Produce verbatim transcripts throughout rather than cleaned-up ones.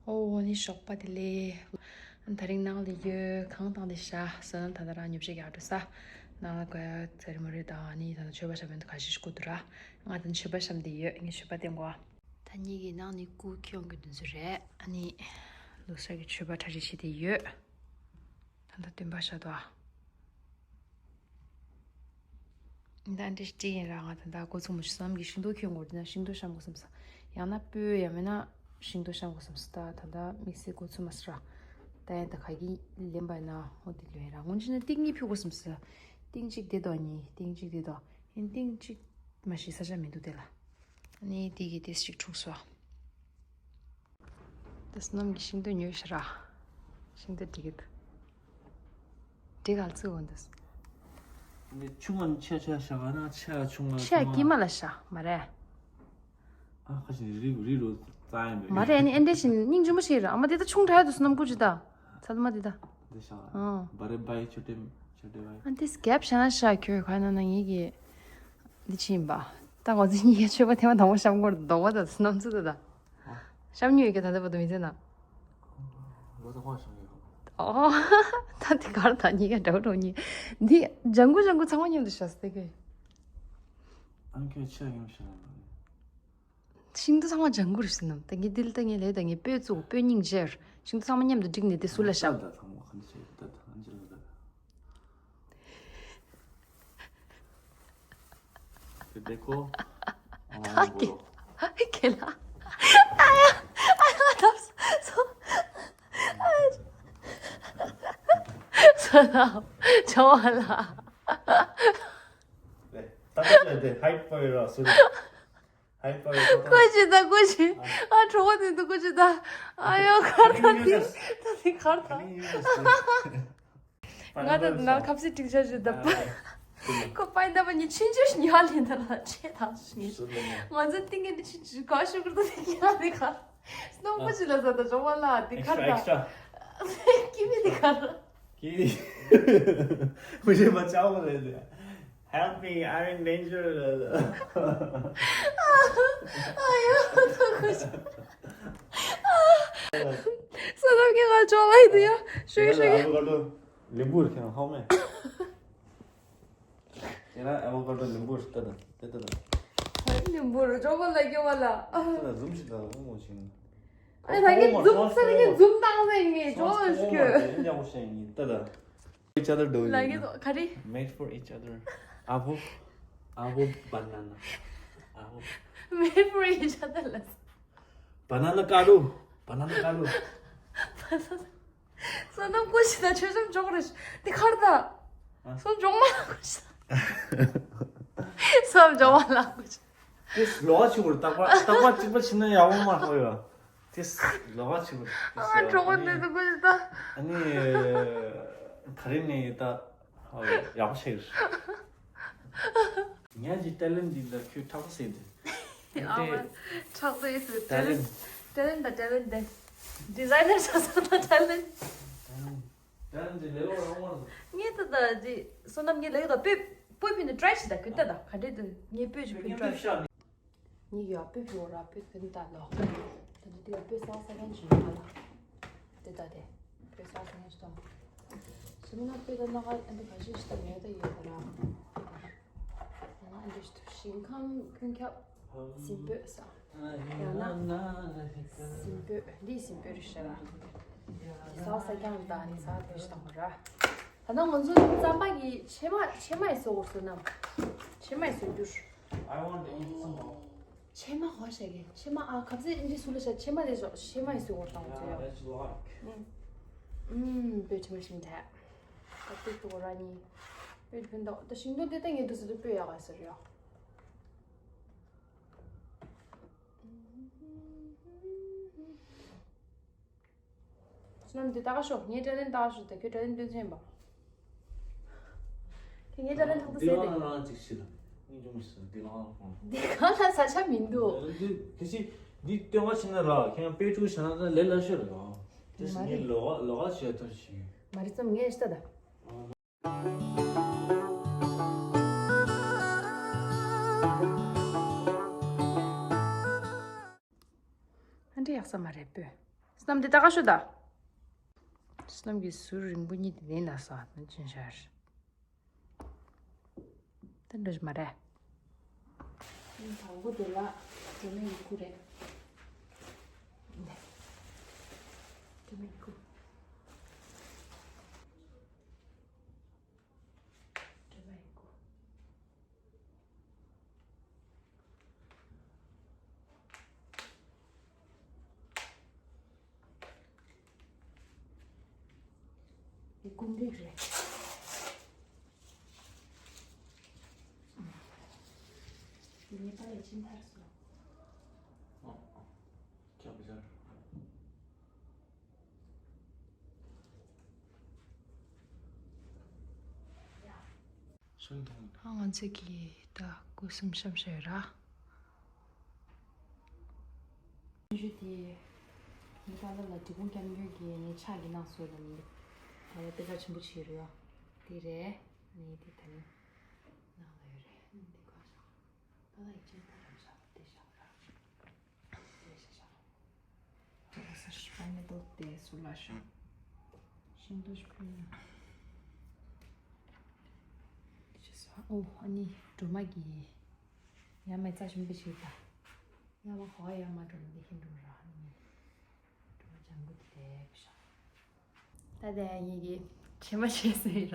ཨོ་ནི་ཞོགས་པ་བདེ་ལེགས། ད་རིང་ནང་ལ་ཡོད། གང་བཏང་དེ་ཤ་བསོད་ནམས། ད་ལྟ་རང་ཉོ་ཆ་རྒྱག་འགྲོ་ས། ནང་ལ་ག་ཚ་རི་མོ་རི་དང་ནི་ད་ལྟ་མཆོད་པ་ཞབས་བརྟན་དུ་ཁ་ཤས་ཤིག་བསྐུར་འདུག་ར། ང་ད་མཆོད་པ་བཤམས་བསྡད་ཡོད། ངས་མཆོད་པ་སྟོན་དགོས། ད་ངེད་ཀྱི་ནང་ནས་སྐུ་ཁྱོད་ཀྱི་དུས་ཚོད་རེད། ཨ་ནི་ལོ་གསར་གྱི་མཆོད་པ་གྲ་སྒྲིག་བྱས་བསྡད་ཡོད། ད་ལྟ་སྟོན་པ་ཤ་དོ། ད་འདྲི་ཤི་ཡིན་ར། ང་ད་ལྟ་འགོ་ཚུགས་མ་ཤི་བསམ་གྱི་ཤིང་ཏོག་ཁྱོད་ངོར་འདི་ན་ཤིང་ཏོག་བཤམས་དགོས་བསམ་ས། ཡང་ན་སྤོས་ཡང་མིན་ན་ཤིང་ཏོག་བཤམས་དགོས་བསམ་ས། ད་ད་ལྟ་དམིགས་བསལ་འགོ་ཚུགས་མ་ཤི་ར། ད་ཡང་ད་ག་གི་ལེན་པ་ན་འོ་དེ་ལོས་ར། སྔོན་ཆད་ན་ཏིང་གཉིས་ཕུལ་དགོས་བསམ་ས། ཏིང་གཅིག་དེ་དོ་གཉིས། ཏིང་གཅིག་དེ་དོ། ཡིན་ཏིང་གཅིག་མ་ཤི་ས་ཆ་མི་འདུག་དེ་ལ། ཨ་ནི་དེ་གི་དེ་ཞིག་འཁྲུངས་སོ། ད་བསོད་ནམས་ཀྱི་ཤིང་ཏོག་ཉོས་ཤི་ར། ཤིང་ཏོག་འགྲིག་གི་འདུག་འགྲིག་ག་ལ་ཚུགས་འོང་འདུག་འདི་ཆུང་ང་ཆེ་ཆེ་ཤ་ག་ན་ཆེ་ཆུང་ང་ཆེ་ཆུང་ང་དཀྱིལ་མ་ལ་ཤ་མ་རེད། ཨ་ཁ་ཞིག་རི་རི་རུ་རྩ་ཡིན་པས། མ་རེད། ཨ་ནི་ཨེ་འདྲ་ཞིག་སྙིང་རྗེ་མོ་ཞིག་ར། ཨ་མ་དེ་ད་ཆུང་དྲགས་འདུག་བསོད་ནམས་སྐུ་ཅི་ད། ཚ་དུ་མ་དེ་ད། འདི་ཤ་ཨ། བ་རེ་བའི་ཆོ་ཏེ་ཆོ་ཏེ་བའི། ཨ་དེ་སྐེབ་ཤ་ན་ཤ་ཁྱོད་ག་ན་ན་ངེད་ཀྱི་འདི་ཕྱིན་པ། ད་ང་ཚོ་གཉིས་ཀ་མཆོད་པ་ཐེངས་མ་དང་པོ་བཤམས་སྐོར་འདོགས་པ་དང་བསོད་ནམས་ཚུལ་ད་ད། བཤམས་མྱོང་ཡོད་ཀྱི་ད་ལྟ་བར་དུ་མི་ཚེ་ན། ལོ་ད་ཧོ་བཤམས་ཡོད། ཨོ། ད་དེ་གར་ད་གཉིས་ཀ་འདྲ་བོ་འགྲོ་གཉིས། འདི་ལྗང་གུ་ལྗང་གུ་ཚང་མ་མཉམ་དུ་བཞག་སྟེ་གི། ཨང་ཁྱོད་ཆེ་ཡོང་ཤ་ན། ཤིང་ཏོག་ཚང་མ་ལྗང་གུ་རེད་ཟེར་ནམ། ད་ངས་འདི་ལ་ད་ངས་ལས་ད་ངས་སྤོས་བཙུགས། སྤོས་སྙིང་རྗེར་ཤིང་ཏོག་ཚང་མ་མཉམ་དུ་བསྒྲིགས་ནས་དེ་ཟུར་ལ་བཞག་ད་ད་ཚང་མ་གང་བྱེད་ད་ད་གང་བྱེད་ད་ད། དེ་དེ་ཁོ། ད་ཁེ་ཁེ་ལ། ཨ་ཡ་ཨ་ཡ་ད་སོ་སོ་ལ་ཇོ་བ་ལ། ད་ད་དེ་ཧའི་པར་ར་སུ་ཧའི་པར་ར་ཀོ་ཅི་ད་ཀོ་ཅི། ཨ་གྲོགས་པོ་དེ་འདུག་ཀོ་ཅི་ད། ཨ་ཡོ་གར་ད་དེ་ད་དེ་གར་ད། ང་ད་ནང་ཁ་ཟས་སྒྲིག་བྱ་ཞུ་ད་པ། ཁོ་པའི་འདབ་མ་གཉིས་ཆུང་ཆུང་ཉོ་ལེན་ད་ལ་ཆེ་ཐང་ཞུ་ངེས། ང་ཚོ་ཏིང་ངེ་འདི་ཆུང་ཆུང་ག་ཞུ་གི་འདུག་ཏིང་ངེ་ལ་འདི་ག་སྣོམ་པོ་ཞིག་ལ་ཟ་ད་ཇོ་བ་ལ་འདི་ག་ད། ཀི་མི་འདི་ག་ཀི་མི་ཤེས་པ་ཅག་པོ་རེད། Help me, I'm in danger. ཨ་ཡོ་ཐོ་ཁོ་ཞིག་བསོད་ནམས་ཀྱི་ང་ཇོ་བ་ཡི་འདི་ཡ་ཞུ་ཡི་ཞུ་ཡི། ལིམ་བུར་ཁྱེད་ཧོ་མེ། ཁྱེད་རང་ཨ་བོ་ཀ་ཏོ་ལིམ་བུར་ལྟ་དང་དེ་ལྟ་དང་། ལིམ་བུར་ཇོ་བ་ལ་སྐྱོ་བ་ལ། ལྟ་དང་འཛུམ་ཞིག་དང་ལ་ཧོ་མོ་ཞིག་ཨ་ད་གིན་འཛུམ་ས་ད་གིན་འཛུམ་བཏང་ཟེར་ངས་ཇོ་བ་ཞུ་ཁྱོད། ཡག་པོ་བཤད་ཡིན་ལྟ་དང་། Each other doing ལ་གིན་ག་རེ། Made for each other. ཨ་བོ། ཨ་བོ་banana. ཨ་བོ། Made for each other ལ། Banana ཀ་རུ། Banana ཀ་རུ། བསོད་ནམས་སྐུ་ཞིག་དང་མཆོད་བཤམས་འཇོག་རེ་ཞིག་དེ་ཁར་ད། ཨ། སོ་འཇོག་མ་ལ་སྐུ་ཞིག་དང་། སོ་འཇོག་མ་ལ་སྐུ་ཞིག་དེ་ལོག་ཆུ་བུར་རྟག་པར་རྟག་པར་གཅིག་པ་ཕྱིན་ན་ཡག་པོ་མ་ཧོ་ཡོ། དེ་ལོག་ཆུ་བུར། ཨ་གྲོགས་པོ་འདི་ཚོ་སྐུ་ཞིག་དང་། ཨ་ནི། ད་རིང་ནས་ད། ཧོ་ཡོ་ཡག་པོ་ཆེ་གི། ངས་ཀྱི་talent འདི་ལ་ཁྱོད་ཕྲག་པ་ཟེར་དེ། ཨ་མ། ཕྲག་པ་ཟེར། talent talent ད་talent དེ། designer ས་ས་ད་talent། talent འདི་ལས་ལོ་རང་མ་རེད། ངས་ད་ད་འདི་བསོད་ནམས་ངས་ལས་ད་སྤོས་སྤོས་ཕུལ་ནས་try བྱེད་ད་ཁྱོད་ད་ད་ག་འདྲས་འདུག་ངས་སྤོས་ཅིག་ཕུལ་try། ངས་ཡོད་སྤོས་ཕུལ་བ་ར་སྤོས་ཕུལ་ད་ལོ། ད་འདི་དེ་ལ་སྤོས་ས་ས་ཡང་བྱུང་མ་ལ། དེ་ད་དེ་སྤོས་ས་ས་ཡང་བྱུང་། ཞི་མི་ན་སྤོས་ད་ན་ག་ཨ་འདི་ག་ཞིག་ཞིག་ད་ངས་ད་ཡོད་ད་ར། ཨ་འདི་ཞིག་ད་ཞིང་ཁམས་ཀུན་ཁྱབ། སྲིན་པོས་ས། ཡང་ན། སྲིན་པོས། འདི་སྲིན་པོས་རེད་ཤག་ར། འདི་ས་ས་ཀྱང་ད་ནི་ས་དེ་ཞིག་དང་ར། ད་ནང་ང་ཚོ་རྩམ་པ་གི་ཕྱེ་མ་ཕྱེ་མ་ཡི་བཟོ་བར་བཟོ་ནམ། ཕྱེ་མ་ཡི་བཟོ་རྒྱུར། I want to eat some more. ཕྱེ་མ་ཧོ་ཤ་གི་ཕྱེ་མ་ཨ་ཁབ་ཟས་འདི་སུ་ལ་ཤ་ཕྱེ་མ་དེ་བཟོ་ཕྱེ་མ་ཡི་བཟོ་བར་དང་བཟོ་ཡོ། That's a lot. ཨུམ་པོས་ཕྱེ་མ་ཤིང་ཐལ། ད་དེ་བཟོ་ར་ནི། པོས་ཕན་ཐོགས་ད་ཤིང་ཏོག་དེ་ད་ངས་དུ་ཟེར་དུ་པོས་ཡག་ག་ཟེར་ཡོ། བསོད་ནམས་འདི་ལྟ་ག་ཤོག་ངའི་དྲ་ལན་ལྟ་ག་ཤོག་ད་ཁྱོད་དྲ་ལན་སྟོན་ཚན་པ། ཁྱོད་ངའི་དྲ་ལན་ཐོག་ཏུ་འདི་ཟེར་ལ་ཏེ། རང་ཅིག་ཤི་ལ། ངས་ཅུང་ཞིག་འདི་ལ་ཧོང་། འདི་གང་ལ་ས་ཆ་མི་འདུག་འདི་དེ་ཅི་འདི་སྟོན་ག་ཕྱིན་ན་ར་ཁྱེད་རང་དཔེ་ཅུང་བྱས་ན་ད་ལས་སླ་ཤོས་རེད་ཨ། དེ་སི་ངས་ལོ་ག་ལོ་ག་བྱས་ཐོར་ཞིག་མ་རེད་ཙམ་ངས་ཤི་ད་ད། ཨ་འདྲ་ཡག་ས་མ་རེད་པོ། བསོད་ནམས་དེ་ད་ག་ཤོད་ད། བསོད་ནམས་ཀྱི་ཟུར་རིང་པོ་གཉིས་དེ་ལེན་ལ་ས་ན་ཅན་ཤར། ད་འགྲོ་ཞིག་མ་རེད། དང་པོ་དེ་ལ་སྒྲོལ་མའི་ཡི་གུ་རེད། འདི། སྒྲོལ་མའི་ཡི་གུ། སྒྲོལ་མའི་ཡི་གུ། འདི་ཀུན་རིག་རེད། འདི་ངའི་པཱ་ལགས་ཕྱིན་ཐར་སོང་། ཨ། ཨ། ཁྱབ་བཞག་ཤིན་ཐང་། ཨ། ང་ཚོ་གི་ད་སྐུ་གསུམ་བཤམས་བཞག་ཡོད་ར། ཞུ་དེ། ངའི་པཱ་ལགས་ལ་འབྲས་སྤུངས་སྐྱབས་མགོན་གྱིས་ངའི་ཕྱག་གི་གནང་སོ་ལ་ནི། ད་ལྟ་དཔེ་གལ་ཆེན་པོ་ཞིག་རེད་ཡ། དེ་རེད། ནི་དེ་ད་ནི། ནང་ལ་ཡོད་རེད། འདི་ག་ཤག་པཱ་ལགས་ཡིག་ཆ་ད་རང་ཤག་དེ་ཤག་ར། དེ་ཤག་ཤག་ལོ་སར་ཤི་པ་ནི་ཏོག་དེ་སུ་ལ་ཤག་ཤིང་ཏོག་ཤི་པ་ནི། ཅི་ས་ཨོ་ཨ་ནི་སྒྲོལ་མ་གི་ཡ་མའི་རྩ་ཆེན་པོ་ཞིག་ད། ཡ་མ་གོ་ཡ་མ་སྒྲོལ་མ་དེ་ཤིན་སྒྲོལ་ར་ནི། སྒྲོལ་མ་ལྗང་གུ་དེ་དེ་ཤག་ད་དེ་ཡིན་གྱི་ཕྱི་མ་བྱས་ཟེར་ར།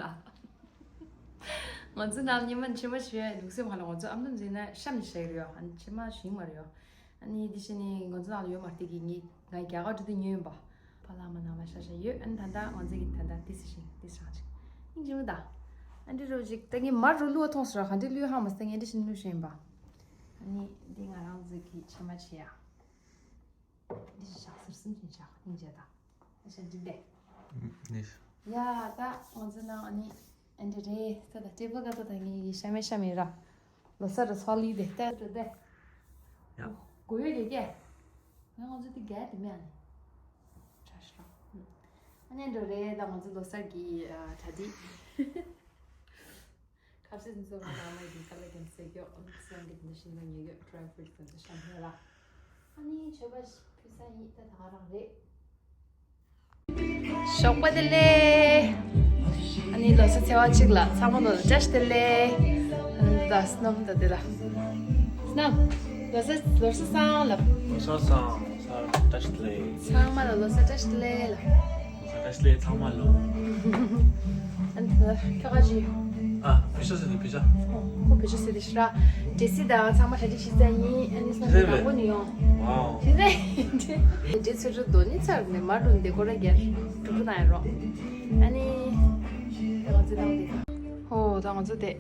ང་ཚོ་ནང་ཉི་མ་ཕྱི་མ་བྱས་ལུགས་སྲོལ་མ་ལ་ང་ཚོ་ཨམ་དུམ་ཟིན་ན་ཤམ་ནི་བྱས་རེད་ཡོ། ཨ་ནི་ཕྱི་མ་ཞིག་མ་རེད་ཡོ། ཨ་ནི་དེ་བཞིན་ནི་ང་ཚོ་ནང་ལ་ཡོད་མ་རེད་དེ་གི་ངས་ང་རྒྱ་གར་འགྲོ་དུས་ཉོས་ཡིན་པ། པཱ་ལགས་མ་ནང་ལ་ཤ་ཤ་ཡོད། ཨ་ནི་ད་ལྟ་ང་ཚོ་གི་ད་ལྟ་ཏི་སི་ཤིང་ཏི་སི་རང་ཅིག་སྙིང་རྗེ་མོ་ད། ཨ་འདྲི་རོ་ཅིག་ད་ངས་མར་རུ་བླུགས་བ་མཐོང་སོང་ར། ག་འདྲི་བླུགས་ཧ་མ་སྟེ་ངས་འདྲི་བཞིན་བླུགས་བཞིན་ཡིན་པ། ཨ་ནི་འདི་ང་རང་ཚོ་གི་ཕྱི་མ་བྱས་ཡ། འདི་ཞག་ཟུར་གསུམ་ཅན་ཞག་སྙིང་རྗེ་དང་། ཨ་ཞག་འཇིག་བསྡད། ནི། ཡ་ད་ང་ཚོ་ནང་ཨ་ནི་ཨ་འདྲི་རེད་ས་ད་ཊེ་བལ་ག་ད་ད་ངའི་ཡི་ཤ་མེ་ཤ་མེ་ར། ལོ་སར་ར་སོ་ལི་དེ་ལྟ་ལྟ་བསྡད། ཡ། གོ་ཡོད་ཀྱི་ཀྱེ། ང་ང་ཚོ་དེ་རྒྱལ་དེ་མེད་ཨ་ནི། ཁྲ་ཤ་ར། ཨ་ནི་འགྲོ་རེད་ད་ང་ཚོ་ལོ་སར་གི་གྲ་སྒྲིག་ཁབ་སེ་འཛོམས་ལ་མ་ཡི་ཀ་ལ་ཀན་སེ་གྱོ་ཨོ་ལིག་སེང་གི་འདི་ཤིང་ལ་ཉེ་གྱོ་ཌ་རའི་ཕུ་རུ་ཊི་འདི་ཤམ་ཧེ་ལ། ཨ་ནི་མཆོད་པ་ཕུལ་ས་ཡིན་ད་ད་ག་རང་རེད། ཞོགས་པ་བདེ་ལེགས། ཨ་ནི་ལོ་གསར་ཚེས་པ་གཅིག་ལ་ཚང་མ་ལོ་ལ་བཀྲ་ཤིས་བདེ་ལེགས། ཨ་ནི་ད་སྣམ་ད་དེ་ལ། སྣམ། ལོ་གསར་ལོ་གསར་བཟང་ལ། ལོ་གསར་བཟང་། ལོ་གསར་བཀྲ་ཤིས་བདེ་ལེགས། ཚང་མ་ལ་ལོ་གསར་བཀྲ་ཤིས་བདེ་ལེགས་ལ། ལོ་གསར་བཀྲ་ཤིས་བདེ་ལེགས་ཚང་མ་ལ། ཨ་ནི་ད་ཁྱོ་ག་ཅི། ཨ། བེ་ཤ་ཟེར་ནི་བེ་ཤ། ཁོ་བེ་ཤ་ཟེར་དེ་ཤི་ར། ཌེ་སི་དང་ཚང་མ་གྲ་སྒྲིག་ཞིག་ས་ཡིན། ཨ་ནི་སོང་ཙང་དང་པོ་ནི་ཡོང་། ཝའོ། ཞི་ཟེར། ཌེ་ཚོད་རུ་དོ་ནི་ཚར་ནས་མ་རུ་འདི་གོ་ར་རྒྱལ་གྲུབ་པོ་དང་ཡ་རོ། ཨ་ནི། ད་ང་ཚོ་དང་དེ། ཧོ་ད་ང་ཚོ་དེ།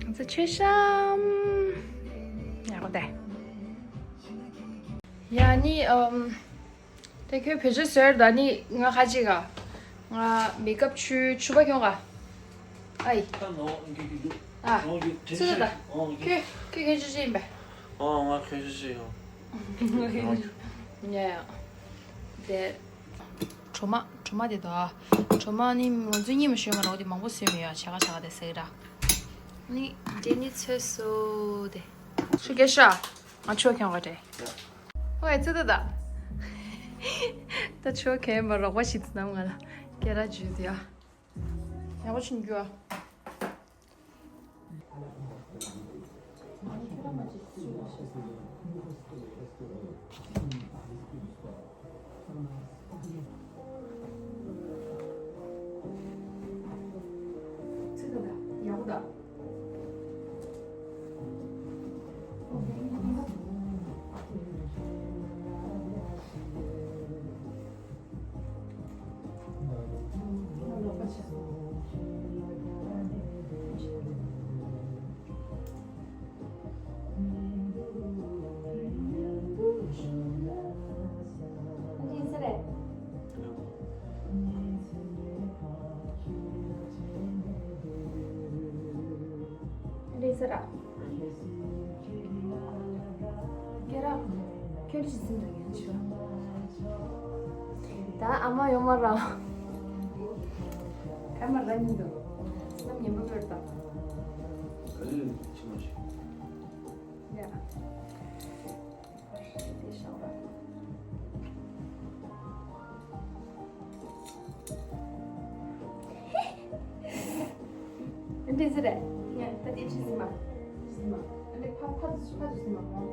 ང་ཚོ་མཆོད་བཤམས། ཡག་པོ་དེ། ཡ་ནི་ཨམ། དེ་ཁྱོད་བེད་སྤྱོད་ཟེར་ད་ནི་ང་ཁ་ཅིག་ག་ང་མེ་ཀབ་ཆུ་ཆུ་བ་ཁྱོད་ག་ཨའི། ད་ནོ་འགྱུ་འགྱུ་འགྱུ། ཨ། ནོ་འགྱུ་དྲན་ཤེས་ད། ཨོ་འགྱུ། ཁྱོད་ཁྱོད་ཁྱོད་ཆུ་ཆུ་ཡིན་པས། ཨོ་ང་ཁྱོད་ཆུ་ཆུ་ཡོང་། ཡ་ཡ། དེ། གྲོ་མ་གྲོ་མ་དེ་དོ། གྲོ་མ་ནི་ང་ཚོ་གཉིས་མ་ཞོན་མ་ལོག་དེ་མང་པོ་བཟོས་མི་ཡོད་ཆ་ག་ཆ་ག་དེ་ཟེར་ར། ནི་དེ་ནི་ཚོས་སོ་དེ། ཆུ་རྒྱས་ཤ། ང་ཆོ་ཁྱོད་ག་དྲན། ཨོ་ཨེ་ཙི་ད་ད། ད་ཆོ་ཁྱོད་མ་རོགས་པ་ཞིག་ནམ་ང་ལ་སྐད་ར་ཇུས་ཡ། ཡག་པོ་ཕྱིན་རྒྱུ་ཨ། རེད་ཟེར་ར། ཁྱེད་རང་ཁྱོད་ཀྱིས་སེམས་ལ་ཡོད་ཆོག་ད་ཨ་མ་ཡོང་མ་ར། ཨ་མ་ར་ཉིན་དུ་སེམས་ངན་པ་བོད་དང་། འདི་ཟེར་རེད། ངས་ད་དེ་ཁྲིད་ཟིན་མ། ཟིན་མ། འདི་ཕ་ཕ་དུ་ཕ་དུ་ཟིན་མ་མོ།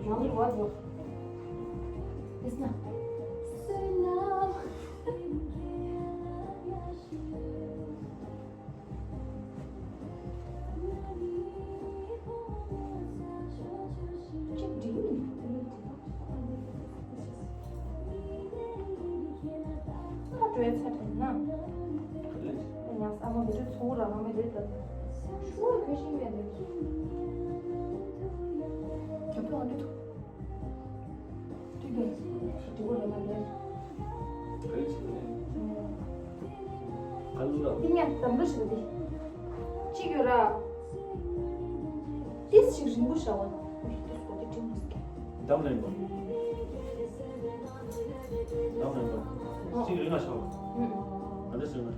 ནང་ལ་བ་འགྲོ། དེས་ན། ཨ་ལུ་ར། ཏི་ཉ་དམ་ལུ་ཞིག་ཏི། གཅིག་ཡོད་ར། ཏིས་ཞིག་རིང་པོ་ཤ་བ། ཏིས་གོ་ཏི་ཏི་མོ་སྐྱེ། དམ་ལེན་པ། དམ་ལེན་པ། གཅིག་རིང་ལ་ཤ་བ། ཨ་ཏིས་རིང་ལ།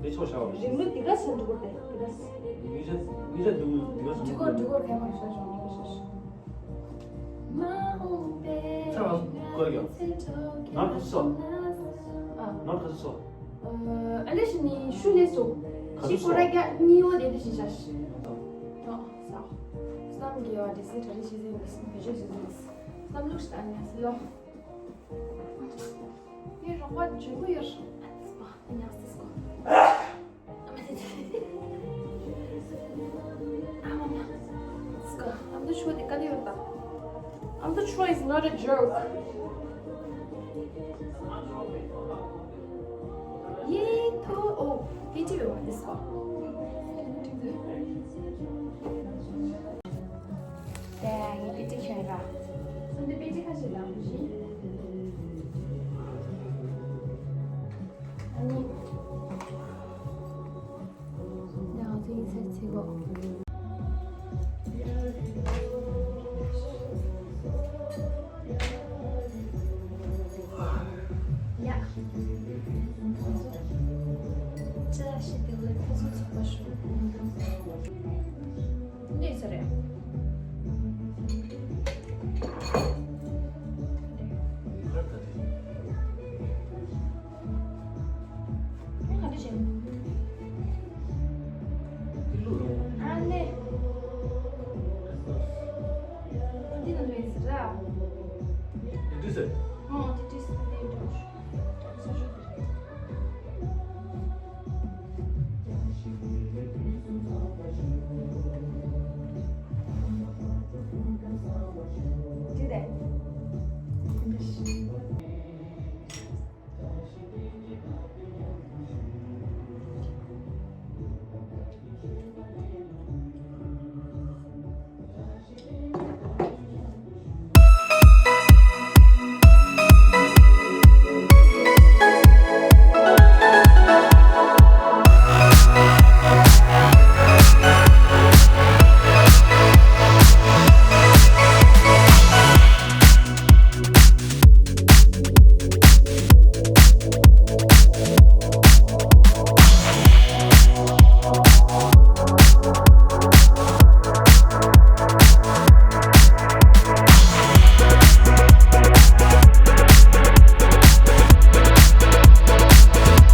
འདི་ཆོ་ཤ་བ། རིང་ལུ་ཏི་ག་སེ་འདུག་གོ་ཏེ་ཏི་ག་སེ། མི་ཤ་མི་ཤ་འདུག་ཏི་ག་སེ་འདུག་འགྲིག་གོ་འགྲིག་གོ་ཁ་མ་ཤ་ཤ་འགྲིག་གོ་ཤ་ཤ། ཁྱོད་རང་སྐོར་ཡོད། ནོར་ག་ཚོད་སོང་། ཨ། ནོར་ག་ཚོད་སོང་། ཨ་ལེ་ཤི་ནི་ཤུ་ལེ་སོ། ག་ཚོད་སོང་། ཤི་ཀོ་ར་ཀྱ་ནི་ཡོ་དེ་དེ་ཤི་ཤ་ཤི། ཨ། ཨ་ས། སམ་གི་ཡོ་དེ་སི་ཏྲ་རི་ཤི་ཟེ་མི་སི་བེ་ཇེ་ཤི་ཟེ་མི་སི། སམ་ལུག་ཤི་ཨ་ཉ་སི་ལོ། ཡེ་རོགས་པ་ཇུ་གུ་ཡོ་ཤི། ཨ་ཉ་སི་སི་ཀོ། I'm not sure they got it. I'm not sure it's not a joke. ཡེ་ཐོ། ཨོ། ཕི་ཏི་ཡོད་པ་འདི་སོ། དེ་ཡི་ཕི་ཏི་ཁྱོད་ར། སོ་འདི་ཕི་ཏི་ཁ་ཤས་ལ་མི་ཤེས། ཨ་ནི། ཡང་ཚིག་ཚིག་ཚིག་གོ། ཡ། ཅི་ལ་ཤི་དེ་ལ་ཁོ་ཚོ་ཚོགས་པ་ཞུ། འདི་ཚོ་རེད།